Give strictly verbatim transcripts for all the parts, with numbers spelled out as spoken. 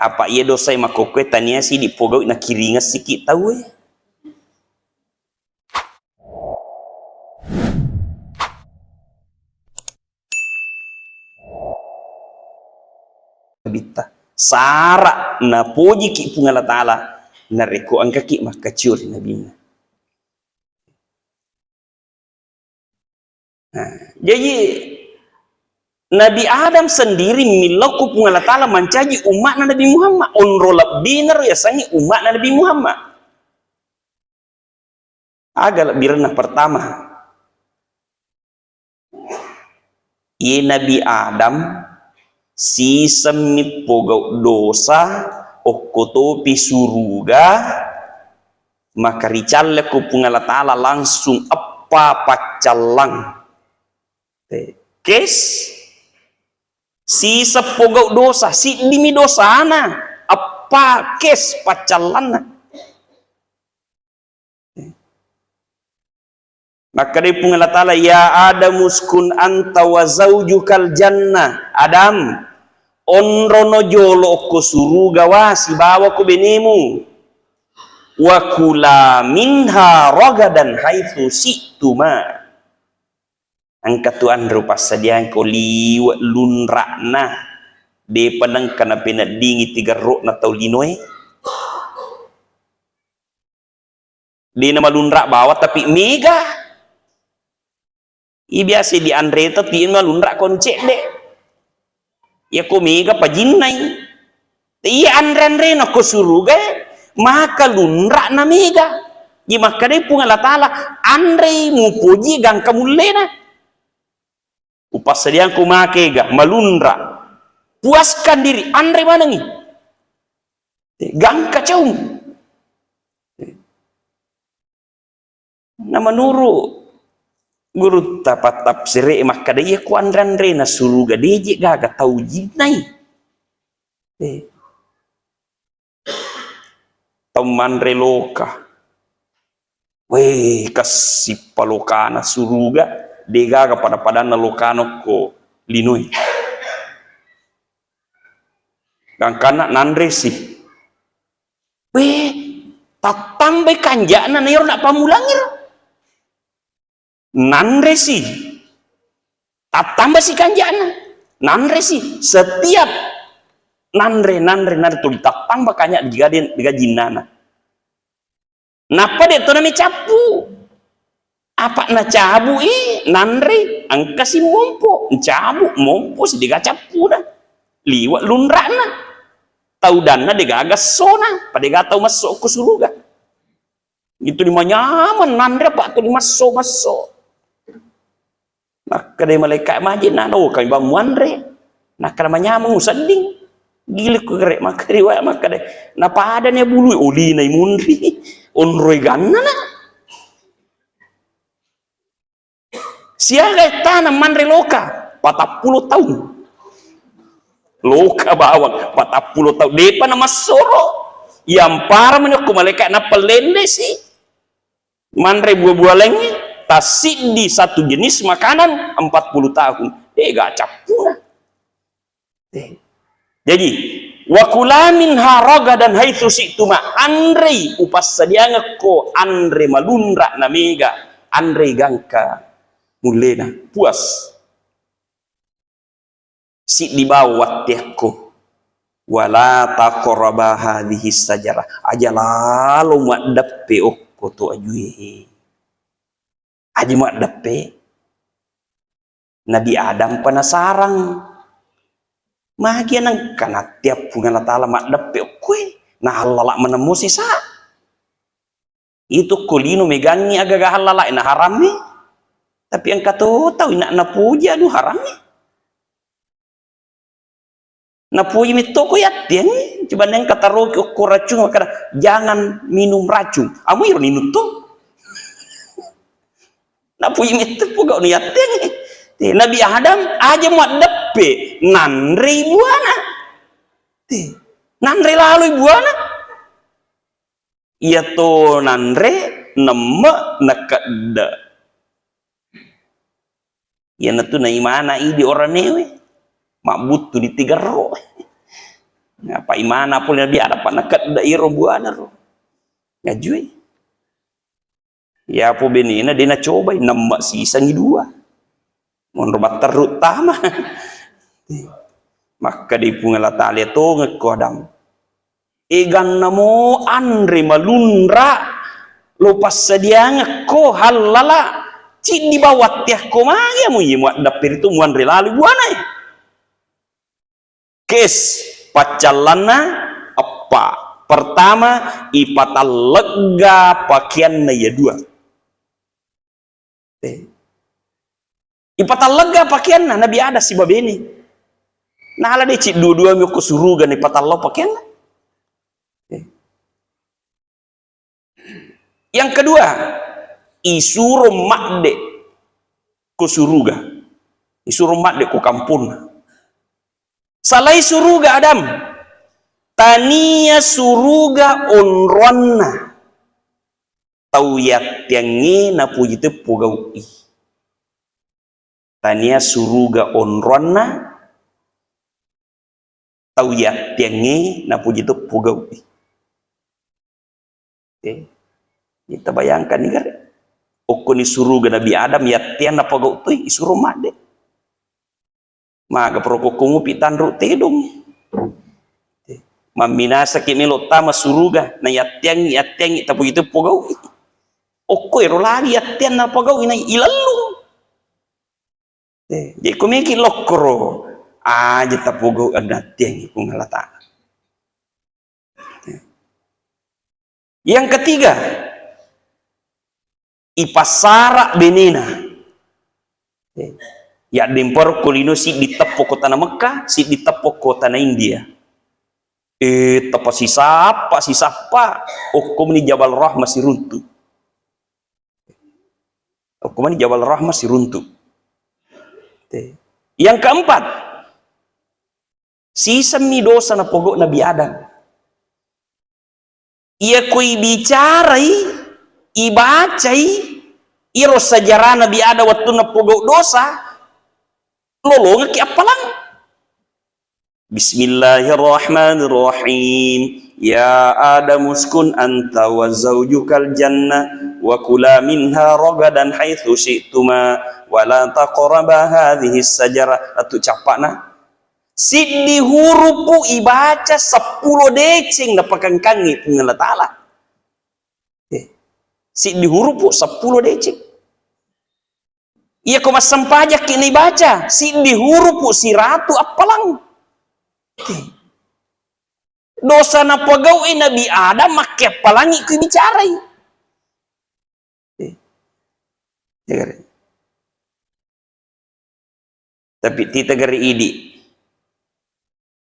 Apa iya dosae makkokkoe tania sidi pogau'i nakiringessiki tauwe. Nabitta. Sara napojiki Puang Allah Ta'ala narekko engkaki makkacio ri nabinna. Nah, jadi Nabi Adam sendiri millau ko Puang Allah Ta'ala mancaji umma'na Nabi Muhammad. Onro lebbinaro yasengnge umma'na Nabi Muhammad. Aga lebbirenna? Pertama, iye Nabi Adam sisemmi pogau dosa, okko topi suruga, maka ricallekko Puang Allah Ta'ala langsung eppa paccallang. Kes, siseng pogau dosa, siddimi dosana, eppa kes paccallanna. Makkedai Puang Allah Ta'ala, "Ya Adam, uskun anta wa zaujukal jannah." Adam, onrono jolo okko suruga wa sibawa ko benemu. "Wa kula minha ragadan haitsu syi'tuma." Engka tu anre upassadiangko liwe' lunra'na, depa nengka napeneddingi tigerro'na tau linoe. De' namalunra' bawang, tapi mega. I biasa dianre tapi malunra' ko cedde'. Iyako mega pajinnai. Iya anre-anrena ko surugae, maka lunra'na mega. Jadi makkedai Puang Allah Ta'ala, anrei mupoji gangka mullena. Upassadiangko makega, malunra'. Puaskan diri, anre manengi. Gangka caung. Na menuru gurutta pattafsire makkeda, iya ku anre-anrena suruga de' je gaga tau jinnai. Eh. Tau manre loka. Weh, kessippa lokana suruga, de' gaga pada-padanna lokana ko linoi. Gangkanna nanresi. Weh, tattambai kanja'na na iyaro nappamulangngiro. Nanresi. Tattambasi kanja'na. Nanresi. Setiap nanre, nanre, nanre tuli tattamba kanja' diga de', diga jinnana. Nappa de' to namecappu. Apa' nacabu'i, nanrei, engkasi mompo', ncabu', mompo'si, de' gaga cappuna. Liwe' lunra'na. Tau danna de' gaga essona, pa de' gaga tau messo' ko suruga. Itu ni manyameng nanre, apa' tu ni messo'-messo'. Makkedai malaika', "Maje' na, oh, kami bang muanre." Nakkeda, "Manyameng usedding." Gilikku gere', makkeda riwaya', makkeda, "Napadani bului, olinai munri, onroi gannana." Siaga ettana manre loka? Patappulo taung. Loka bawang, patappulo taung. De'pa namassoro. Yampara mani okko malaika' nappellendesi. Manre buah-buah laingnge, tassiddi satu jenis makanan empat puluh tahun. Eh, gaga cappuna. Eh. Jadi, "Wa kula minha ragadan haitsu syi'tuma." Anrei, upassadiangekko anre malunra' na mega, anrei gangka mullena. Puas. Siddi bawang watteakko. "Wala taqraba hadhihi syajarah." Aja lalo maddeppe okko to ajue. Aja maddeppe. Nabi Adam penasarang. Magi nengka natteang Puang Allah Ta'ala maddeppe okkoe. Nahallala' manemmo sesa. Itu ko lino megangngi agaga hallala' na harammi. Tapi engka to tau ina' napuji anu harammi. Napuji metto ko yatteangngi, coba nengka taroki okko racung makkeda, "Jangan minum racun." Amo iro ninung to. Napuji metto pogau' nu yatteangngi. Eh, Nabi Adam aja maddeppe nanrei buana. Eh, nanre laloi buana. Iyato nanre, nemme', nakedde'. Iyanatu naimana idi oranewe, mabbuttu di tigerro. Apa imana pole Nabi Adam, apa nakedda iro buana ro. Ngajui. Yapo benena de nacobai, namma sisangi dua. Monro matterru tama. Makkeda Puang Allah Taala, tongekko Adam. Egannamo anre malunra lo passadiangekko hallala, ciddi bawang watteakko magi mu iye muaddapperi tu muanre lalu buanae. Kes, paccallanna eppa. Pertama, ipatallegga pakeanna iya dua. Eh. Ipatallegga pakeanna Nabi Adam siba bene. Nala deceng dua-dua mi okko suruga ni patallau pakeanna. Eh. Yang kedua, isuro madde ko suruga. Isuro madde ko kamponna. Salai suruga Adam. Tania suruga onroanna tau yatteangnge napuji teppo gau'i. Tania suruga onroanna tau yatteangnge napuji teppo gau'i. Eh, kita bayangkan ni gare. Okkoni suruga Nabi Adam yatteang napogau toi, isuro madde. Maga pro kokko mupi tanru tedong. Eh, mamminasaki melo tama suruga, na yatteangngi, yatteangngi, tapi itu pogau. Okko ero lagi yatteang napogau ina ilallung. Eh, jadi kumiki lokkoro aja tapogau anatteangngi Puang Allah Taala. Yang ketiga, ipassara benena. Yaddemparo ko lino siddi teppo ko tana Mekka, siddi teppo ko tana India. Eh, teppa sisappa, sisappa, okko meni Jabal Rahmah siruntu. Okko meni Jabal Rahmah siruntu. Yang keempat, sisemmi dosa napogau Nabi Adam. Iya ko ibicarai, ibacai, iyaro sejarah Nabi Adam wettunna pogau dosa, lolongekki appalang. Bismillahirrahmanirrahim. Ya Adam uskun anta wa zaujukal jannah wa kula minha ragadan haitsu syi'tuma wa la taqraba hadhihi syajarah. Atu cappana. Siddi hurupu ibaca seppulo deceng napakangkangngi Puang Allah Taala. Eh, siddi hurupu seppulo deceng. Iya ko massempajakki naibaca, siddi hurupu siratu appalang. Eh, dosa napogau'i Nabi Adam makke appalangi ku bicarai. Eh, ya gare. Tapi tita gare idi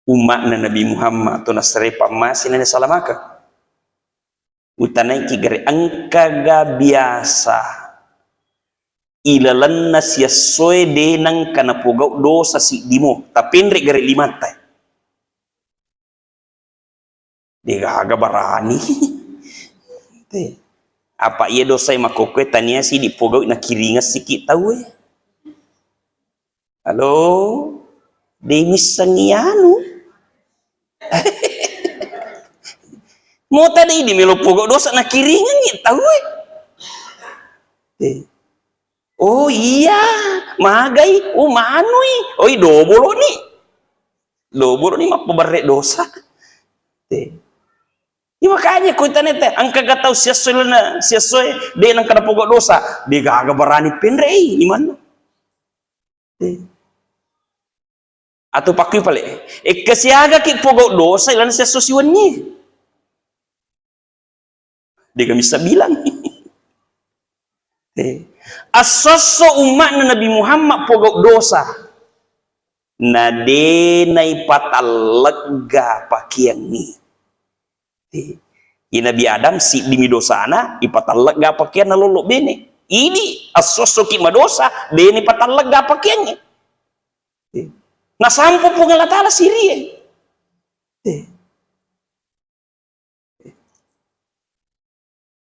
umma'na Nabi Muhammad to nasare pammase na salamakeng. Utanaiki gare engkaga biasa ilalenna siessoe de nengka napogau dosa siddimo, tapenre gare limatta. Degaga barani. Te. Apa iya dosae makkokkoe tania sidi pogau'i nakiringeng siki tauwe. Halo, de missengi anu. Mota de idi melo pogau dosa nakiringengngi tauwe. Te. Oh iya, magai, oh manui, oi dobolo ni. Dobolo ni mappaberre dosa. Te. Iya makanya ko itanete, engkaga tau siessoe lena, siessoe, de nengka napogau dosa, degaga barani penrei imanna. Te. Atau pakkui pale, ekka siagaki pogau dosa ilana siesso siwenni. Dega missa bilang. Eh, assosso umma'na Nabi Muhammad pogau dosa. Na de naipatallegga pakeangngi. Eh, i Nabi Adam siddimi dosana, ipatallegga pakeanna lollo bene. Idi assossoki madosa, de naipatallegga pakeangngi. Eh, nasampo Puang Allah Taala sirie. Eh.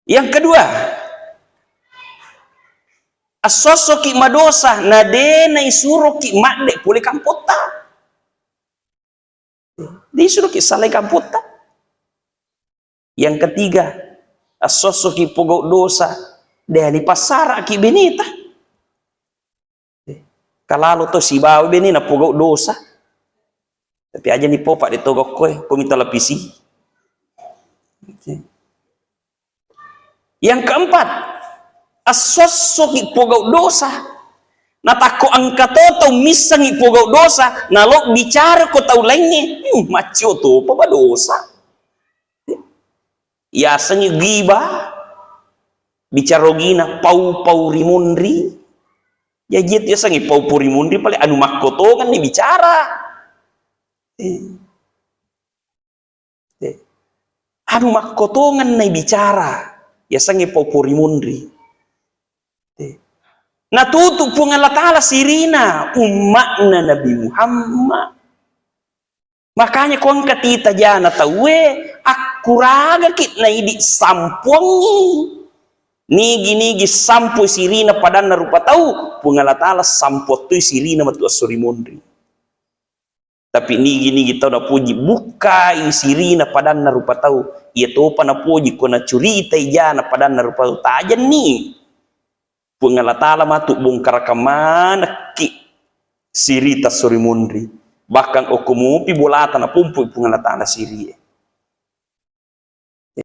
Yang kedua, assossoki madosa, na de naisuroki madde pole kampotta. Disuruki salai kampotta. Yang ketiga, esso-essoki pogau dosa, de' ni passaraki beneta. Kalalo to sibawa benena pogau dosa. Tapi aja ni popa de' to gokkoe, ko mita lapisi. Yang keempat, esso-essoki pogau dosa. Natakko engka to tau missengi pogau dosa, nalo bicara ko tau laingnge, hmm, maccio topa ba dosa. Yasengngi giba, bicara ogina pau-pau ri munri. Jaji itu yasengngi pau-pau ri munri, pale anu makkotongenni bicara. Eh. Eh. Anu makkotongenni bicara. Yasengngi pau-pau ri munri. Eh. Natutu Puang Allah Ta'ala sirina umma'na Nabi Muhammad. Makanya ko engka tita jana tauwe, akkuragaki naidi sampuangngi. Nigi-nigi sampui sirina padanna rupa tau, Puang Allah Ta'ala sampuattui sirina matu esso ri munri. Tapi nigi-nigi tau napoji bukkai sirina padanna rupa tau, iya topa napoji ko nacuritai jana padanna rupa tau, tajenni. Puang Allah Ta'ala matu bongkarakang manekki sirita esso ri munri. Bahkan okko mupi bolata napompoi Puang Allah Ta'ala sirie.